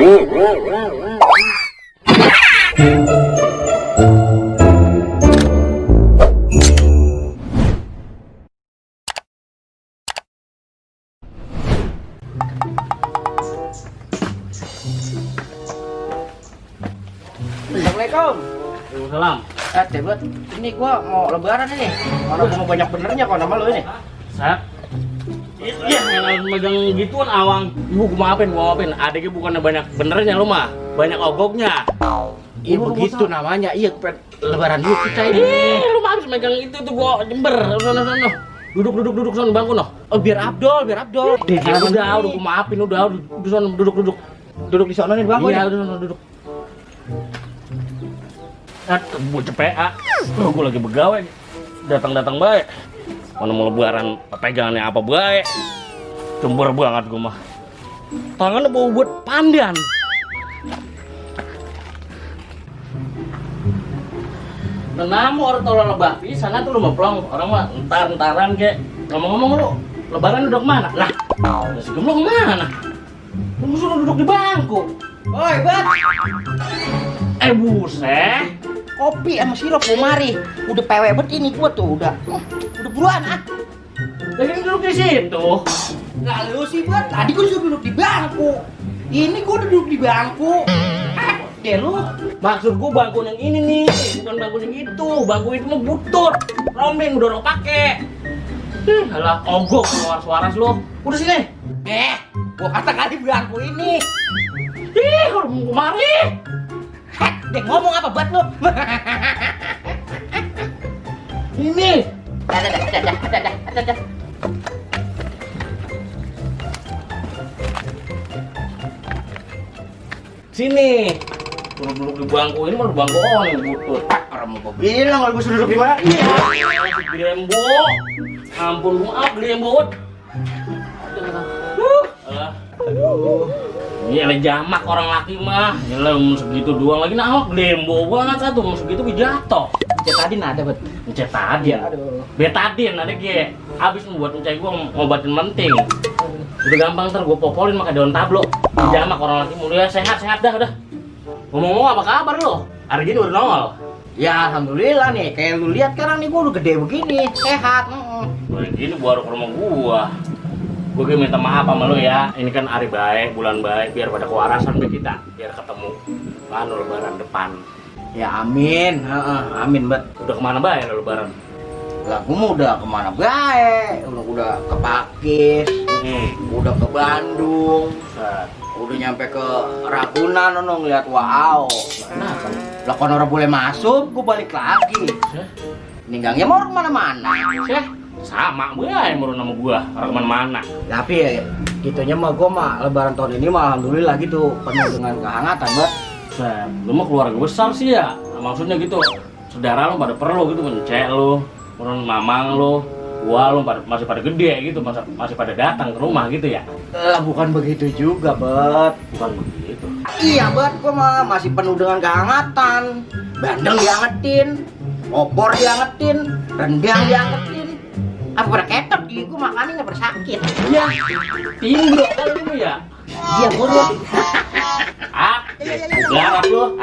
Assalamualaikum. Waalaikumsalam. Tebet, ini gua mau lebaran ini. Mana gua mau banyak benernya kok nama lu ini. Saya iya, yang megang gituan awang. Ibu gua maafin. Adiknya bukannya banyak benernya lu mah, banyak ogoknya. Iya begitu namanya. Iya, lebaran yuk kita ini. Lu mah habis megang itu tuh gua jember. Sono. Duduk sono bangku noh. Oh, biar Abdul. Udah gua maafin udah. Sono duduk. Duduk di sana nih bang. Iya, udah duduk. Gue cepet gue lagi begawe datang baik mana mau lebaran pegangannya apa baik cembur banget gue mah tangannya bau buat pandan Nenamu orang tau lebah sana tuh lu meplong orang mah entaran kek ngomong-ngomong lu lebaran udah kemana lah si gemblong kemana lu suruh duduk di bangku Oi, Bet. Buset Kopi sama sirup mau mari. Udah pewe bet ini gua tuh udah buruan jadi duduk di situ. Lalu sih Bet, tadi gua suruh duduk di bangku. Ini gua duduk di bangku. Deh lu. Maksud gua bangku yang ini nih, bukan bangku yang itu. Bangku itu mah butut. Rombeng udah orang pakai. Alah ogok suara-suara lu. Udah sini. Gua kata kali bangku ini. Kalau mau kemari. Deh ngomong apa buat lu? Ini. Dadah. Sini. Duduk di bangku ini mah bangku yang butut. Orang mau gua bilang kalau gua suruh duduk di mana? Iya. Grembo. Ampun maaf grembo. Aduh. Ini ada jamak orang laki mah. Nyelam segitu doang lagi nah glembo banget satu segitu jatuh. Betadin ada bet. Betadin. Aduh. Betadin ada ge. Habis membuat mencai gua ngobatin penting. Udah gampang ntar gua popolin pakai daun tablo. Jamak orang laki mulia sehat dah udah. Ngomong-ngomong apa kabar lo? Hari ini udah nongol. Ya alhamdulillah nih. Kayak lu lihat sekarang nih gua udah gede begini, sehat. Udah gini baru ke rumah gua. Gue minta maaf sama lo ya, ini kan hari baik, bulan baik, biar pada kewarasan be kita, biar ketemu lebaran depan. Ya amin, amin Bet. Udah kemana baik lo lebaran? Lah gue mau udah kemana baik, udah ke Pakis, udah ke Bandung, udah nyampe ke Ragunan, ngeliat wow. Kenapa? Lah kan orang boleh masuk, gue balik lagi. Ninggangnya mau kemana-mana. Sama gue yang baru nama gue, orang kemana-mana. Tapi ya, gitunya mah gue mah lebaran tahun ini mah alhamdulillah gitu, penuh dengan kehangatan Bet. Lu mah keluarga besar sih ya, maksudnya gitu. Saudara lu pada perlu gitu, mencek lu, orang mamang lu, gua lu masih pada gede gitu, masih pada datang ke rumah gitu ya. Lah bukan begitu juga Bet. Bukan begitu. Iya Bet, gue mah masih penuh dengan kehangatan. Bandeng diangetin, opor diangetin, rendang diangetin. Apa pada ketok di gue makannya nggak bersakit. Iya, timbro kan lu ya. Iya gue Garap lu.